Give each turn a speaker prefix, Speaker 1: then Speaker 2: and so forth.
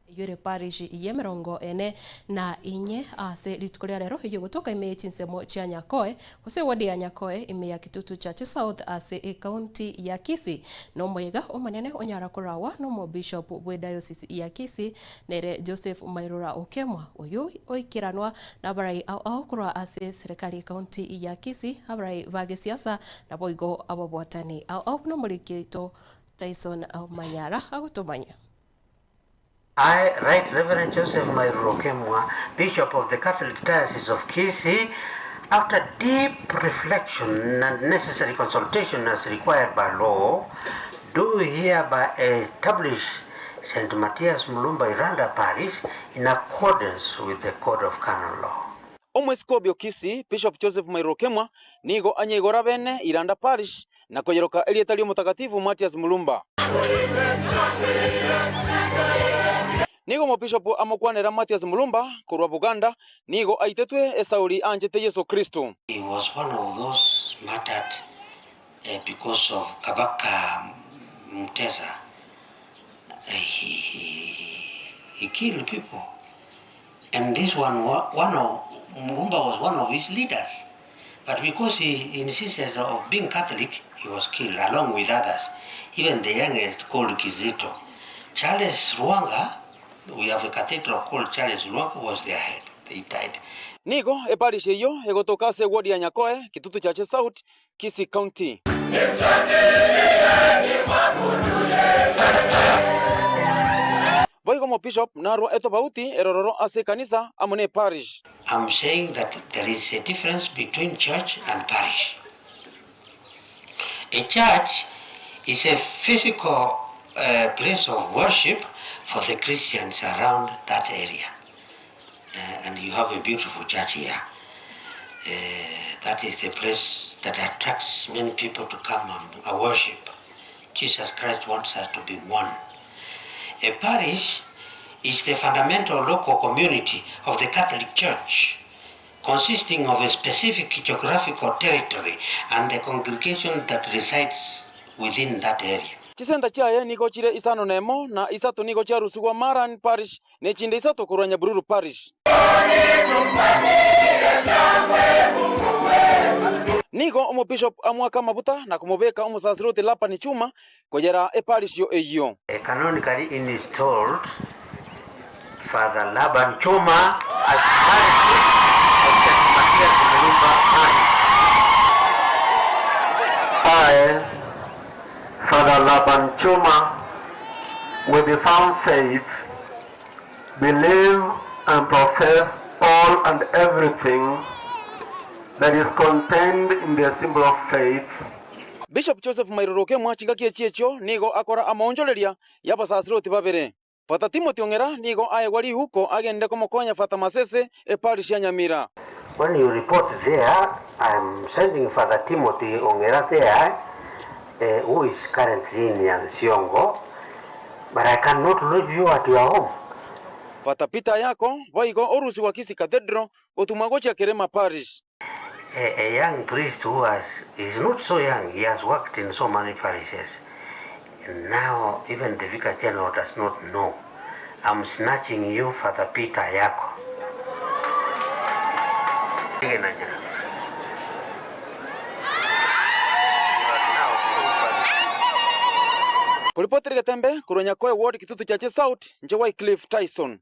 Speaker 1: Eyio ere parish y'emerongo ene na inye ase rituko ria rero, eyio egotoka ime ye chinsemo chia Nyakoe, gose eward ya Nyakoe ime ya Kitutu Church South ase ecounty ya Kisii. Nomoyega omonene onyara korawa nomobishop bwe diocese ya Kisii nere Joseph Mairura Okemwa, oyio oikeranwa nabarai ao ao korwa ase serikali ecounty ya Kisii, abarai ba gesiasa naboigo ababwatani ao ao buna omoriki oito Tyson Manyara agotomanya.
Speaker 2: I, Right Reverend Joseph Mairura Okemwa, Bishop of the Catholic Diocese of Kisii, after deep reflection and necessary consultation as required by law, do hereby establish St. Mathias Mulumba Iranda Parish in accordance with the Code of Canon Law.
Speaker 3: Omweskobi o Kisii, Bishop Joseph Mairura Okemwa, nigo anyeigora bene Iranda Parish na koyeroka erieta ri'Omotakatifu Matias Mulumba. Nigo omobishopu amokwanera Matias Mulumba korwa Buganda, nigo aitetwe esauri anchete Yeso Kristo.
Speaker 2: He was one of those murdered because of Kabaka Mutesa, he killed people and this one, one of, Mulumba was one of his leaders. But because he insisted of being Catholic, he was killed along with others, even the youngest called Kizito. Charles Lwanga, we have a cathedral called Charles Lwanga, was their head. They died.
Speaker 3: Nigo eparish eyio egotoka ase eward ya Nyakoe, Kitutu Chache South, Kisii County. Boigo omobishop narwo etobauti erororo ase ekanisa amo ne eparish.
Speaker 2: I'm saying that there is a difference between church and parish. A church is a physical uh, place of worship for the Christians around that area. Uh, and you have a beautiful church here. Uh, that is the place that attracts many people to come and uh, worship. Jesus Christ wants us to be one. A parish is the fundamental local community of the Catholic Church, consisting of a specific geographical territory and the congregation that resides within that area.
Speaker 3: Chisenta chiaye nigo chire isano nemo, na isato nigo chiarusigwa Maran Parish, ne chinde isato korwa Nyabururu Parish. Nigo omobishop amoaka amabuta na komobeka omosasiroti Labani Chuma koyera eparisio eyio.
Speaker 2: Canonically installed Father Laban Chuma as parish priest of St. Mathias Mulumba Parish.
Speaker 4: I, Father Laban Chuma, with the firm faith, believe and profess all and everything that is contained in the symbol of faith.
Speaker 3: Bishop Joseph Mairoro Okemwa chingaki echi echio nigo akora amaonchoreria y'abasasiroti babere. Father Timothy Ong'era nigo aegwa rihuko agende komokonya Father Masese eparish ya Nyamira.
Speaker 2: When you report there, I am sending Father Timothy Ong'era there, who is currently in Nyansiongo, but I cannot leave you at your home.
Speaker 3: Father Peter Ayako boigo orusigwa Kisii Cathedral otumwa gochia Kerema Parish.
Speaker 2: A, a young priest who has, is not so young, he has worked in so many parishes. Now even the Vicar General does not know. I'm snatching you, Father Peter Ayako.
Speaker 3: Koripotera Getembe korwa Nyakoe Ward Kitutu Chache South, inche Wycliffe Tyson.